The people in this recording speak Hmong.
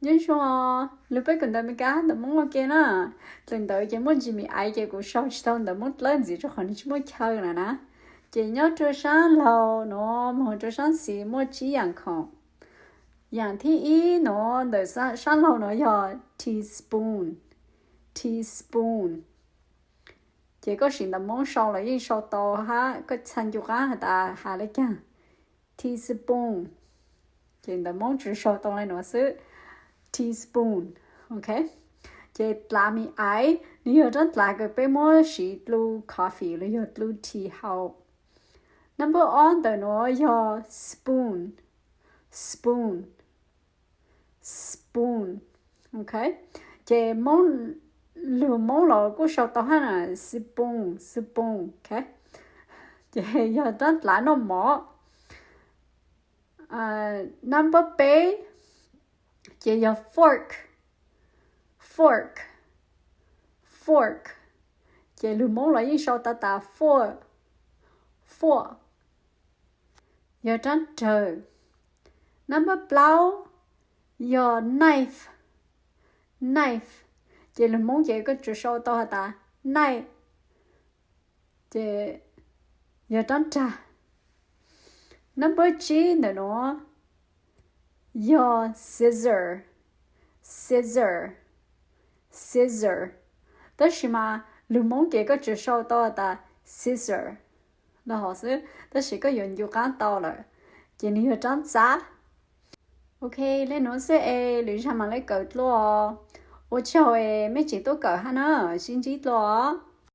Nyob zoo, lug peb kawm ntawv Meskas ntawv Moob ua ke na. Dlaim ntawv ces muaj Jimmy Ive ces kuv sau tsis tau ntawv Moob dlawb ntxiv rua qhov nws tsis muaj chaw na na. Ces nyob rua sab laug nuav moog rua sab xis muaj tsib yaam khoom. Yaam thib ib nuav ntawm sab laug nuav yog teaspoon, teaspoon. Ces koj siv ntawv Moob sau los yeej sau tau hab, koj txhaj ncu qaab has tas has le caag, teaspoon. Ces ntawv Moob tsuas sau tau le nuav xwb, teaspoon. Ok, ces dlav mi aiv nws yog rab dlav kws peb muab siv dlu coffee los yog dlu tea hau. Number ob ntawm nuav yog spoon, spoon, spoon. Ok, ces Moob, lug Moob los kuj sau tau hab na, spoon, spoon. Ok, ces yog rab dlav noj mov. Number peb ces yog fork, fork, fork. Ces lug Moob los yeej sau tau tas fork, fork, yog rab rawg. Number plaub yog knife, knife. Ces lug Moob ces koj tsuas sau tau has tas knife, ces yog rab rag. Number tsib ntawm nuav yog scissor, scissor, scissor. Tab sis mas lug Moob ces koj tsuas sau tau has tas scissor los hov xwb, tab sis koj yuav ncu qaab tau lawm, ces nws yog rab txab. Ok, le nuav xwb es lwm zag mam le kawm dlua. Ua tsaug es mej tseem tuaj kawm hab na, sib ntsib dlua.